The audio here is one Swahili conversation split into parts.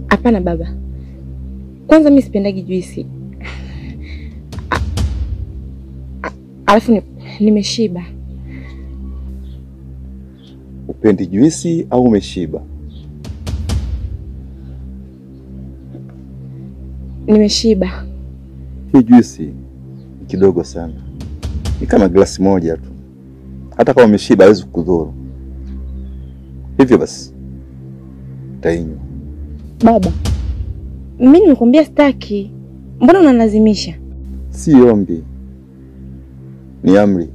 Hapana baba. Kwanza mimi sipendagi juisi. Alafu nimeshiba. Upendi juisi au umeshiba? Nimeshiba. Hii juisi ni kidogo sana. Ni kama glasi moja tu. Hata kama umeshiba haiwezi kukudhuru. Hivyo basi utainywa. Baba, mimi nimekuambia sitaki. Mbona unanilazimisha? Si ombi. Ni amri.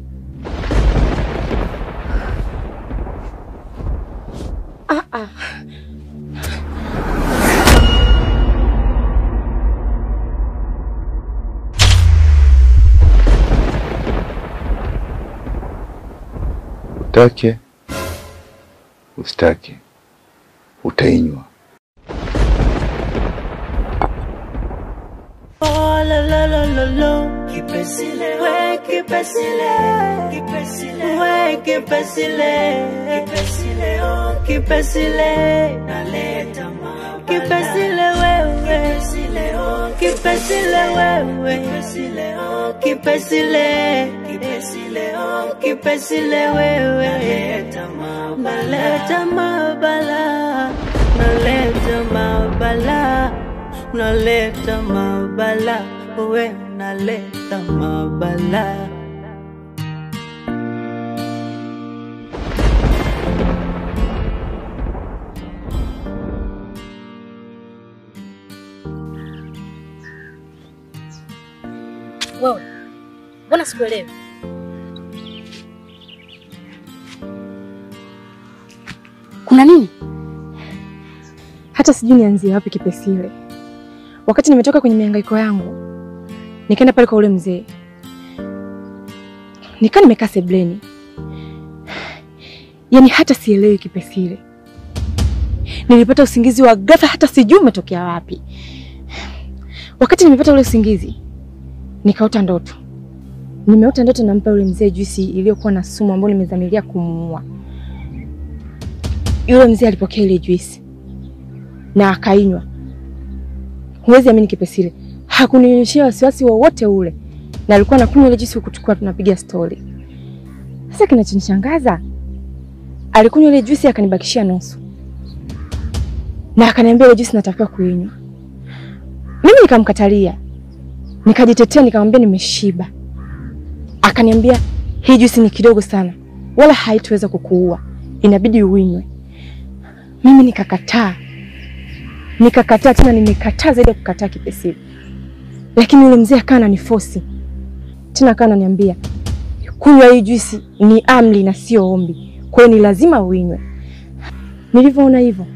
Utake, usitake, utainywa. Oh la la la la la, kipesile we kipesile, kipesile we kipesile, kipesile oh kipesile, naleta mabala. Kipesile wewe, kipesile oh kipesile wewe, kipesile oh kipesile, kipesile oh kipesile wewe, naleta mabala, naleta mabala, naleta mabala. Naleta mabala, we naleta mabala. Wewe, mbona sikuelewi? Kuna nini? Hata sijui nianzie wapi Kipesile. Wakati nimetoka kwenye mihangaiko yangu, nikaenda pale kwa ule mzee. Nikaa nimekaa sebleni. Yaani hata sielewi Kipesile. Nilipata usingizi wa ghafla hata sijui umetokea wapi. Wakati nimepata ule usingizi, nikaota ndoto. Nimeota ndoto nampa ule mzee juisi iliyokuwa na sumu ambayo nimezamilia kumuua. Yule mzee alipokea ile juisi na akainywa. Huwezi amini Kipesile, hakunionyeshia wasiwasi wowote ule. Na alikuwa anakunywa ile juisi huku tulikuwa tunapiga story. Sasa kinachonishangaza, alikunywa ile juisi akanibakishia nusu. Na akaniambia ile juisi natakiwa kuinywa. Mimi nikamkatalia. Nikajitetea nikamwambia nimeshiba. Akaniambia hii juisi ni kidogo sana, wala haitoweza kukuua. Inabidi uinywe. Mimi nikakataa. Nikakataa tena, nimekataa zaidi ya kukataa Kipesile. Lakini yule mzee akawa ananiforce. Tena akawa ananiambia kunywa hii juisi ni amri na sio ombi. Kwa hiyo ni lazima uinywe. Nilivyoona hivyo,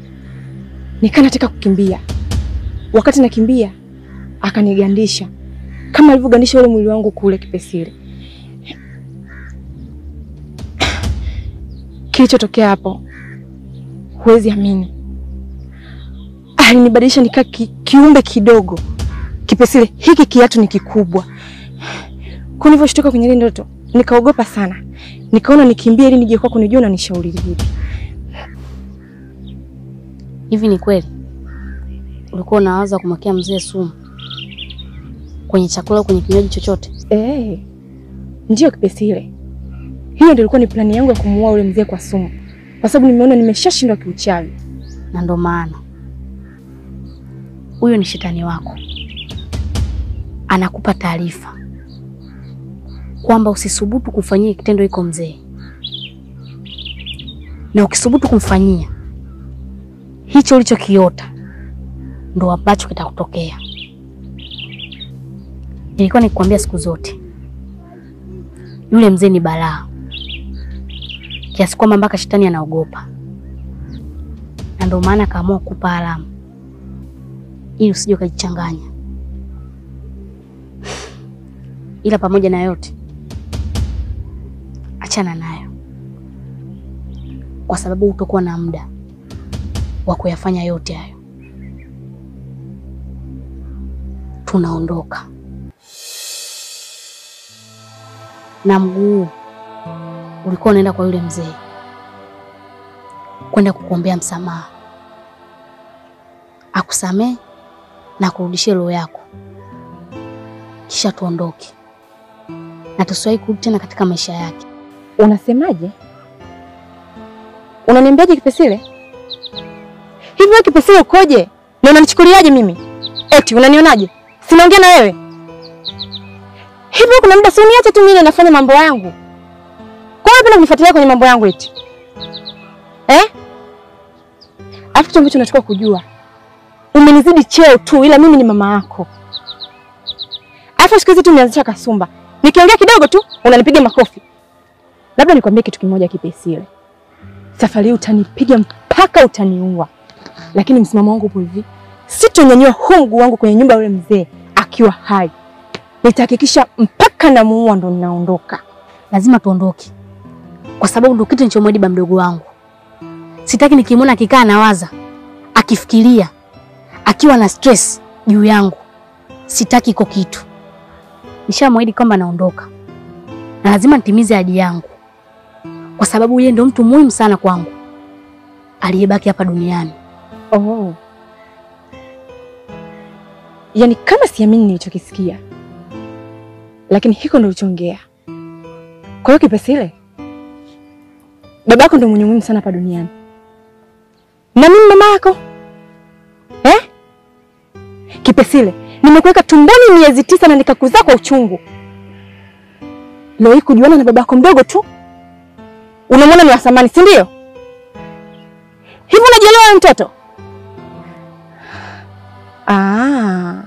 nikaa nataka kukimbia. Wakati nakimbia, akanigandisha kama alivyogandisha ule mwili wangu kule Kipesile. Kilichotokea hapo huwezi amini. Alinibadilisha nikaa kiumbe kidogo. Kipesile, hiki kiatu ni kikubwa. Kwa nilivyoshtuka kwenye ile ndoto, nikaogopa sana. Nikaona nikimbie ili nije kwako nijue unanishauri vipi. Hivi ni kweli ulikuwa unawaza kumwekea mzee sumu kwenye chakula au kwenye kinywaji chochote? Ndio Kipesile. Hiyo ndio ilikuwa ni plani yangu ya kumuua yule mzee kwa sumu. Kwa sababu nimeona nimeshashindwa kiuchawi. Na ndio maana huyo ni shetani wako. Anakupa taarifa kwamba usisubutu kumfanyia kitendo hiko mzee. Na ukisubutu kumfanyia hicho ulichokiota ndo ambacho kitakutokea. Nilikuwa nikikwambia siku zote yule mzee ni balaa kiasi kwamba mpaka shetani anaogopa. Na ndio maana akaamua kukupa alama ili usije ukajichanganya. Ila pamoja na yote, achana nayo, kwa sababu utakuwa na muda wa kuyafanya yote hayo. Tunaondoka na mguu ulikuwa unaenda kwa yule mzee kwenda kukuombea msamaha, Akusamee na kurudishie roho yako. Kisha tuondoke. Na tusiwahi kurudi tena katika maisha yake. Unasemaje? Unaniambiaje Kipesile? Hivi wewe Kipesile ukoje? Na unanichukuliaje mimi? Eti unanionaje? Sinaongea na wewe. Hivi kuna muda si uniache tu mimi nafanya mambo yangu. Kwa nini unapenda kunifuatilia kwenye mambo yangu eti? Eh? Alafu kitu ambacho unataka kujua, umenizidi cheo tu ila mimi ni mama yako. Alafu siku hizi tu umeanzisha kasumba. Nikiongea kidogo tu unanipiga makofi. Labda nikwambie kitu kimoja Kipesile. Safari hii utanipiga mpaka utaniua. Lakini msimamo wangu upo hivi. Sitonyanyua huu mguu wangu kwenye nyumba yule mzee akiwa hai. Nitahakikisha mpaka namuua ndo ninaondoka. Lazima tuondoke. Kwa sababu ndo kitu nilichomwahidi baba mdogo wangu. Sitaki nikimwona akikaa nawaza, akifikiria, akiwa na stress juu yangu. Sitaki iko kitu. Nishamwahidi kwamba naondoka. Na lazima nitimize ahadi yangu. Kwa sababu yeye ndo mtu muhimu sana kwangu aliyebaki hapa duniani. Oh. Yaani kama siamini nilichokisikia. Lakini hiko ndo ulichoongea. Kwa hiyo Kipesile, babako ndo mwenye muhimu sana hapa duniani. Na mimi mama yako. Eh? Kipesile, nimekuweka tumboni miezi 9 na nikakuzaa kwa uchungu. Leo hii kujuana na babako mdogo tu unamwona ni wa thamani, si ndio? Hivi unajielewa wewe mtoto? Ah.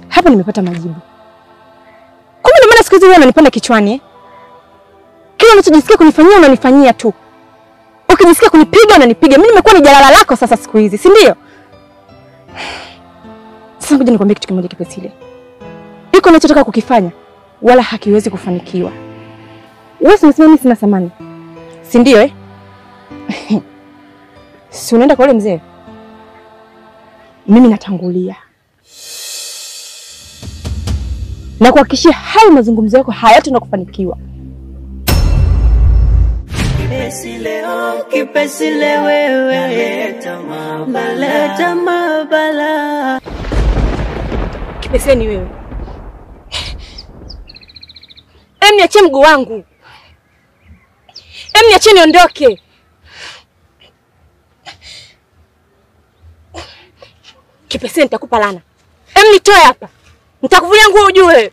Hapa nimepata majibu. Kumbe ndio maana siku hizi wewe unanipanda kichwani eh? Kila unachojisikia kunifanyia unanifanyia tu. Ukijisikia kunipiga unanipiga. Mimi nimekuwa ni jalala lako sasa siku hizi, si ndio? Sasa ngoja nikwambie kitu kimoja Kipesile. Iko unachotaka kukifanya wala hakiwezi kufanikiwa. Wewe unasema mimi sina thamani. Si ndio eh? Si unaenda kwa yule mzee? Mimi natangulia. Na kuhakikishia hayo mazungumzo yako hayataenda kufanikiwa. Kipesile, oh, Kipesile wewe, naleta mabala. Kipesile ni wewe. Em, niachie mguu wangu. Em, niachie niondoke. Kipesile nitakupa laana. Em, nitoe hapa. Nitakuvulia nguo ujue.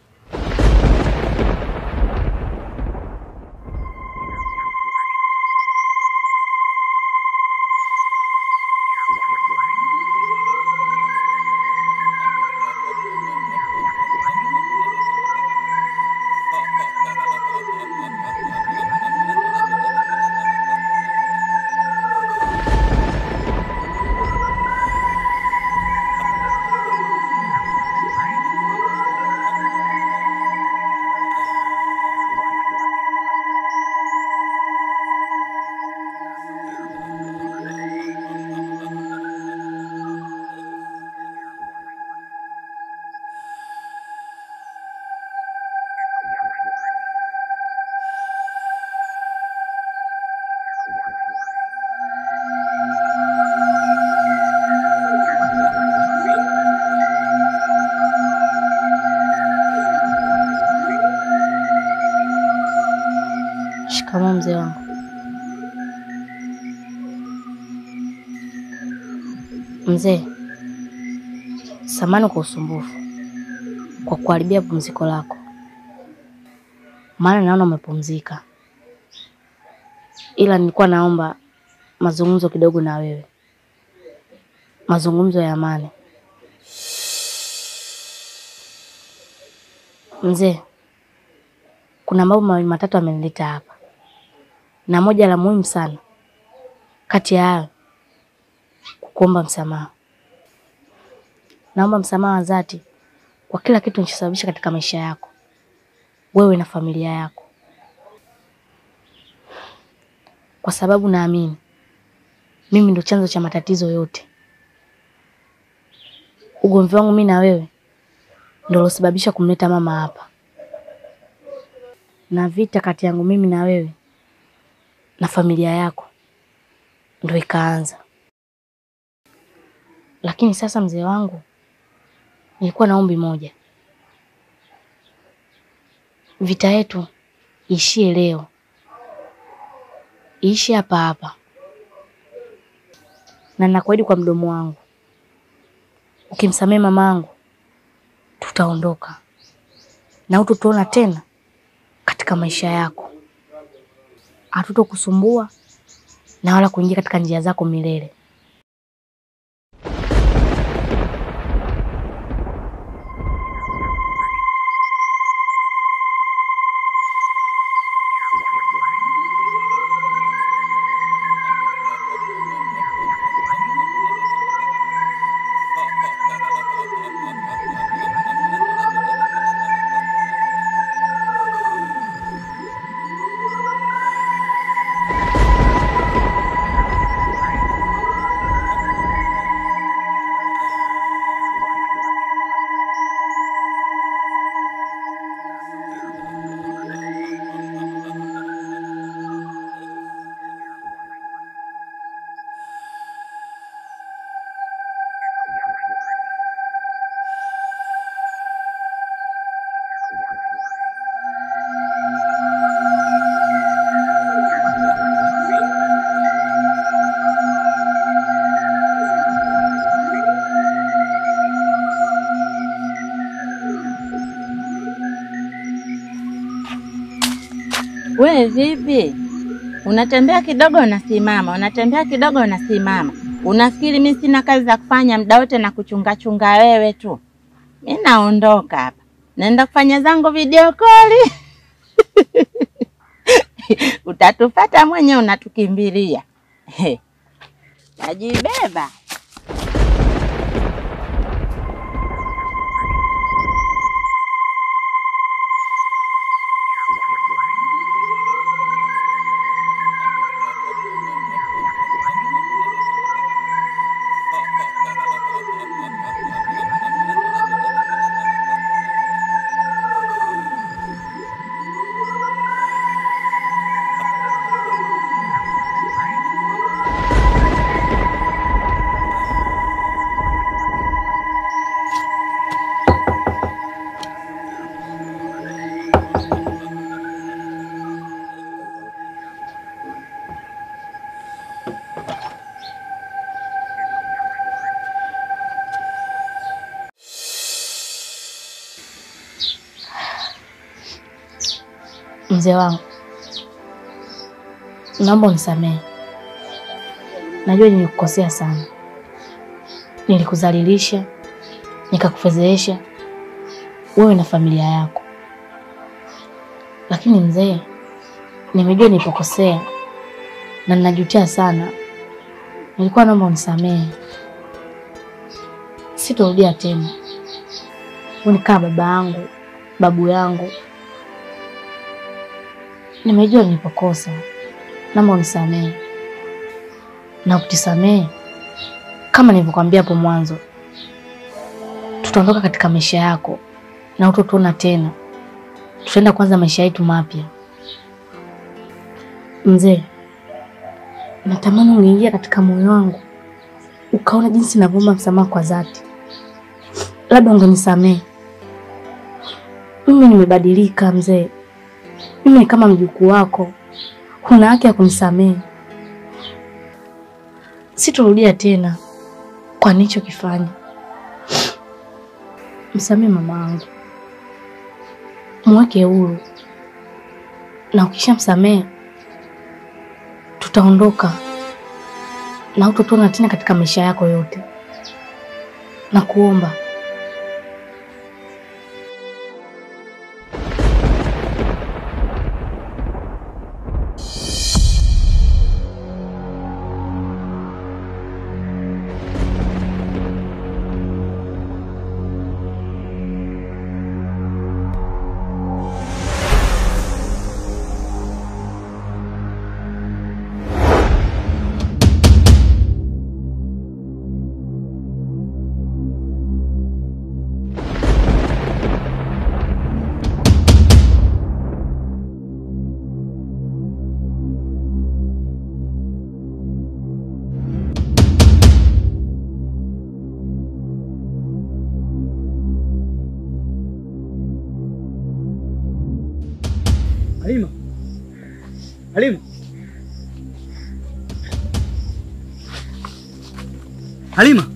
Shikamoo mzee wangu. Mzee, samahani kwa usumbufu, kwa kuharibia pumziko lako. Maana naona umepumzika. Ila nilikuwa naomba mazungumzo kidogo na wewe. Mazungumzo ya amani. Mzee, kuna mambo mawili matatu amenileta hapa. Na moja la muhimu sana kati ya hayo, kukuomba msamaha. Naomba msamaha wa dhati kwa kila kitu nilichosababisha katika maisha yako, wewe na familia yako. Kwa sababu naamini mimi ndo chanzo cha matatizo yote. Ugomvi wangu mimi na wewe ndo losababisha kumleta mama hapa. Na vita kati yangu mimi na wewe na familia yako ndo ikaanza. Lakini sasa mzee wangu, nilikuwa na ombi moja. Vita yetu ishie leo. Ishi hapa hapa. Na nakuahidi kwa mdomo wangu, ukimsamehe mamangu tutaondoka na hutotuona tena katika maisha yako. Hatutokusumbua na wala kuingia katika njia zako milele. We vipi? Unatembea kidogo unasimama, unatembea kidogo unasimama. Unafikiri mimi sina kazi za kufanya muda wote na kuchunga chunga wewe tu? Mimi naondoka hapa. Naenda kufanya zangu video call. Utatupata mwenyewe unatukimbilia. Najibeba. Mzee wangu, naomba unisamehe. Najua nilikukosea sana. Nilikudhalilisha, nikakufedhehesha wewe na familia yako. Lakini mzee, nimejua nilipokosea na ninajutia sana. Nilikuwa naomba unisamehe. Sitorudia tena. Wewe ni kama baba yangu, babu yangu. Nimejua nilipokosa. Naomba unisamehe. Na ukitisamehe, kama nilivyokuambia hapo mwanzo, tutaondoka katika maisha yako na hutotuona tena. Tutaenda kuanza maisha yetu mapya. Mzee, natamani ungeingia katika moyo wangu ukaona jinsi ninavyoomba msamaha kwa dhati. Labda ungenisamehe. Mimi nimebadilika mzee. Mimi ni kama mjukuu wako. Huna haki ya kunisamehe. Sitorudia tena kwa nilichokifanya. Msamehe mamangu. Mweke huru. Na ukishamsamehe tutaondoka na hutotuona tena katika maisha yako yote. Nakuomba. Halima. Halima.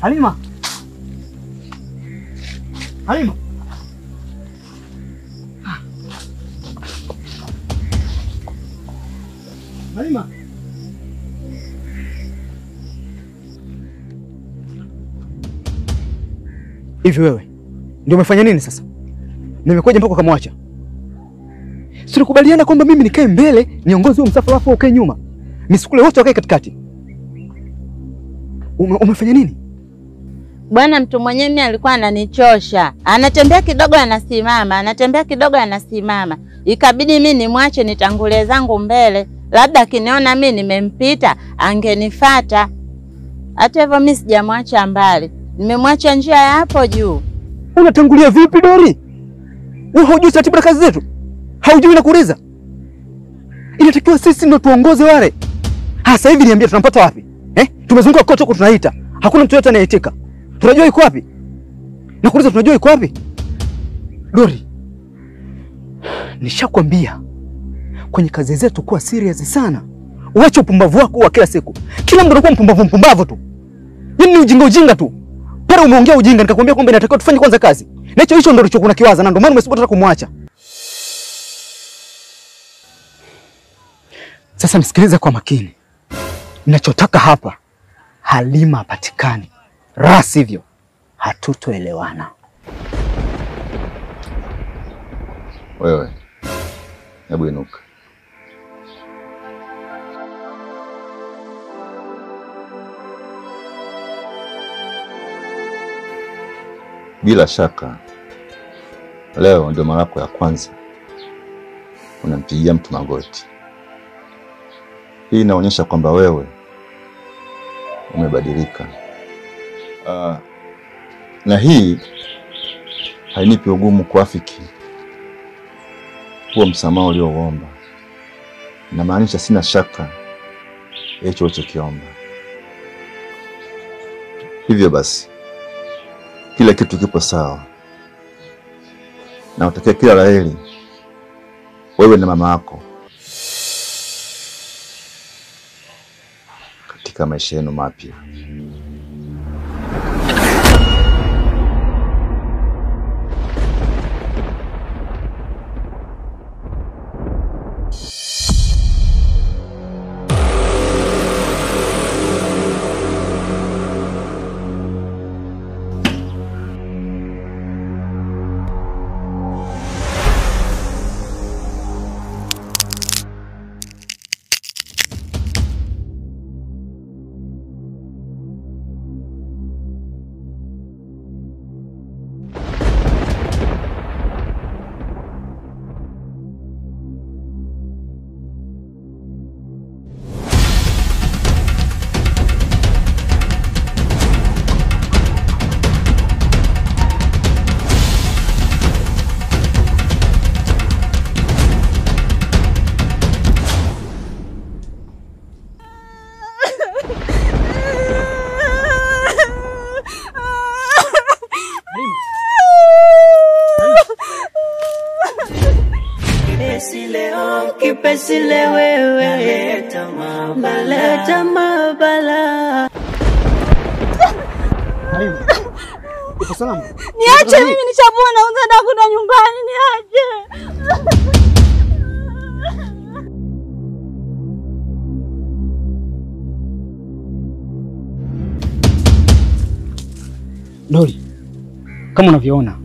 Halima. Halima. Halima. Hivi wewe ndio umefanya nini sasa? Nimekuja mpaka ukamwacha. Silikubaliana kwamba mimi nikae mbele niongoze huo msafara afu ukae nyuma. Misukule wote wakae katikati. Umefanya nini? Bwana mtu mwenyewe mimi alikuwa ananichosha. Anatembea kidogo anasimama, anatembea kidogo anasimama. Ikabidi mimi nimwache nitangulie zangu mbele. Labda akiniona mimi nimempita angenifuata. Hata hivyo mimi sijamwacha mbali. Nimemwacha njia ya hapo juu. Unatangulia vipi Dori? Wewe hujui taratibu za kazi zetu? Haujui na kuuliza? Inatakiwa sisi ndio tuongoze wale. Sasa hivi niambie tunampata wapi? Tumezunguka kote huko tunaita. Hakuna mtu yote anayeitika. Tunajua yuko wapi? Nakuuliza tunajua yuko wapi? Dori, nishakwambia kwenye kazi zetu kuwa serious sana. Uache upumbavu wako wa kila siku. Kila mtu anakuwa mpumbavu mpumbavu tu. Yaani ni ujinga ujinga tu. Pale umeongea ujinga nikakwambia kwamba inatakiwa tufanye kwanza kazi. Na hicho hicho ndio ulichokuwa kiwaza na ndio maana umesubiri hata kumwacha. Sasa nisikilize kwa makini. Ninachotaka hapa Halima apatikane. La sivyo hatutoelewana. Wewe, hebu inuka. Bila shaka leo ndio mara yako ya kwanza unampigia mtu magoti. Hii inaonyesha kwamba wewe umebadilika. Na hii hainipi ugumu kuafiki huo msamaha uliouomba. Inamaanisha sina shaka hicho ulichokiomba. Hivyo basi kila kitu kipo sawa. Na utakia kila la heri wewe na mama yako katika maisha yenu mapya. Kipesile wewe, naleta mabala. Halima, uko salama? Niache mimi nishapona, unataka kwenda nyumbani, niache. Dori, kama unavyoona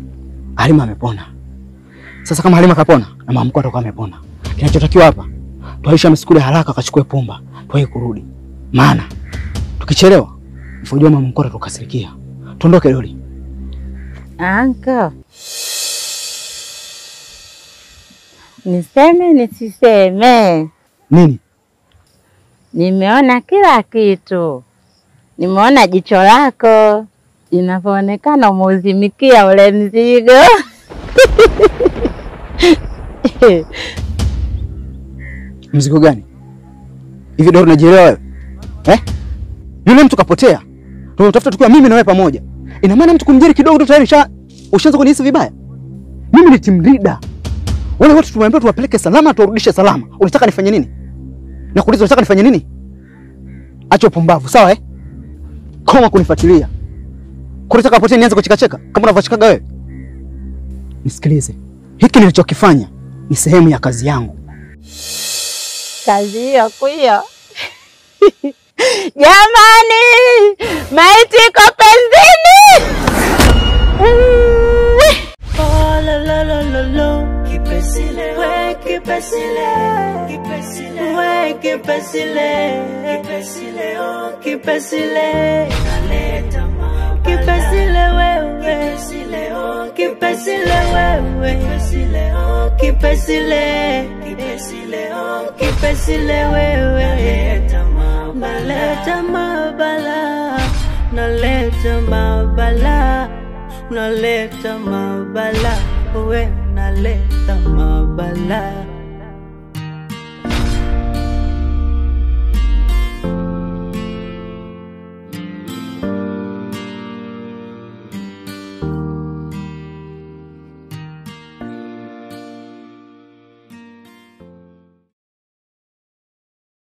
Halima amepona. Sasa kama Halima kapona na mama mkwe atakuwa amepona. Kinachotakiwa hapa tuaisha msikule haraka akachukue pumba tuwahi kurudi. Maana tukichelewa mfujua mama mkwe atakasirikia. Tuondoke Dori. Anko, niseme nisiseme? Nini? Nimeona kila kitu. Nimeona jicho lako inavyoonekana umeuzimikia ule mzigo. Mzigo gani? Hivi Dori unajielewa wewe? Yule mtu kapotea. Tunatafuta tukiwa mimi na wewe pamoja. Ina maana mtu kumjeri kidogo tu tayari Ushaanza kunihisi vibaya? Mimi ni team leader. Wale watu tumeambiwa tuwapeleke salama, tuwarudishe salama. Unataka nifanye nini? Nakuuliza, unataka nifanye nini? Acha upumbavu, sawa eh? Koma kunifuatilia. Kunataka pote nianze kuchekacheka kama unavyochekaga wewe. Nisikilize. Hiki nilichokifanya ni sehemu ya kazi yangu. Kazi hiyo kuyo. Jamani, maiti iko penzini. Oh la la la la la, kipesile we kipesile, kipesile we kipesile, kipesile oh kipesile, naleta mabala. Kipesile wewe, kipesile oh kipesile wewe, kipesile oh kipesile, kipesile oh kipesile wewe, naleta mabala, naleta mabala, naleta mabala. Unaleta mabala, we unaleta mabala.